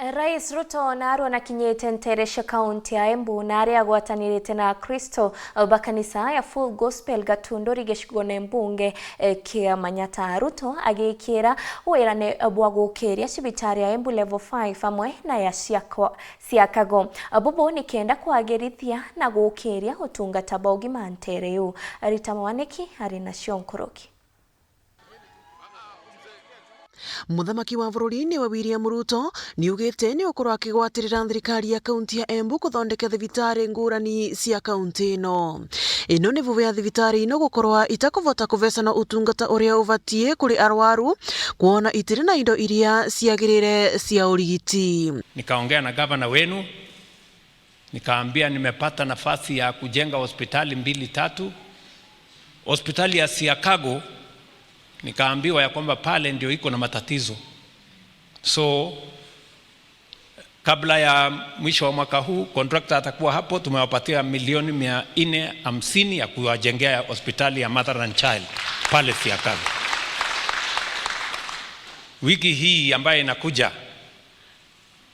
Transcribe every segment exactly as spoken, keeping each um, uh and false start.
Rais Ruto naarua nakinyite nteere cia kaunti ya Embu, na aria agwatanirite na Akristo ba kanisa ya Full Gospel Gatunduri gicigone mbunge, eh, kia Manyata. Ruto agikiira wirane bwa gukiria cibitari ya Embu Level five amwe na ya ciakwa-, ciakagwa. Bubu ni kenda kwagirithia na gukiria utungata bwa ugima nteere iu. Rita Mwaniki ari nacio nkuruki. Muthamaki wa bururi niwe William Ruto niugite ni ukorwa akigwatirira thirikari ya kaunti ya Embu kuthondeka thibitari ngurani cia kaunti ino. Ino ni vuve ya thibitari ino gukorwa itakuvota kuvecana utungata uria ubatie kuri arwaru, kwona itiri na indo iria ciagirire cia urigiti. Nikaongea na gavana wenu, nikaambia nimepata nafasi ya kujenga hospitali mbili tatu. Hospitali ya Siakago, nikaambiwa ya kwamba pale ndio iko na matatizo. So, kabla ya mwisho wa mwaka huu, contractor atakuwa hapo, tumewapatia milioni mia nne hamsini ya kuwajengea hospitali ya mother and child pale Siakago. Wiki hii ambayo inakuja,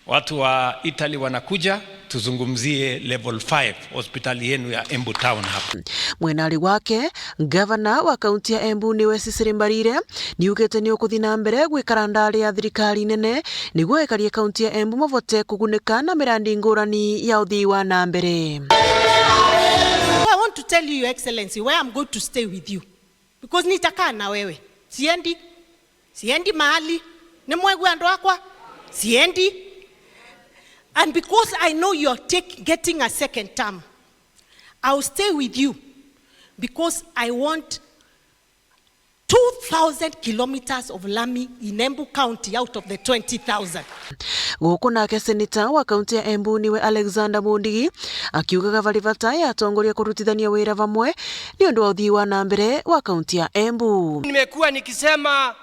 watu wa Italy wanakuja, tuzungumzie level five, hospitali yenu ya Embu Town hapa. Mwenari wake, gavana wa kaunti ya Embu niwe Cecily Mbarire, niugite ni ukuthi na mbere gwikara ndari ya thirikari nene, niguo ikarie kaunti ya Embu mavote kugunika na mirandi ngurani ya uthii wa na mbere. I want to tell you, Your Excellency, where I'm going to stay with you. Because nitakaa na wewe. Siendi. Siendi mahali. Ni mwegua andu akwa? Siendi. And because I know you're take, getting a second term, I'll stay with you because I want two thousand kilometers of lami in Embu County out of the twenty thousand. Guku nake seneta wa kaunti ya Embu niwe Alexander Mundigi, akiugaga vari vata ya atongoria kurutithania wira vamwe ni undu wa uthii wa na mbere wa kaunti ya Embu. Nimekuwa nikisema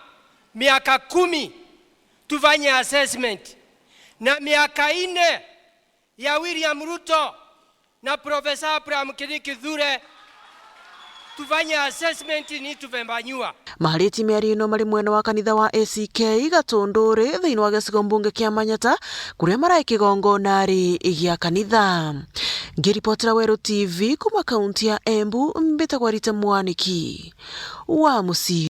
miaka kumi tufanye assessment, na miaka nne ya William Ruto na Professor Abraham Kindiki Kithure tufanye assessment ni tuvembanyua. Maariti miario ino mari mwena wa kanitha wa A C K Gatunduri thiini wa gicigo mbunge kia Manyata, kuria marai kigongonari gia kanitha. Ngiripotera Weru T V kuma kaunti ya Embu, mbitagwa Rita Mwaniki wa Mucii.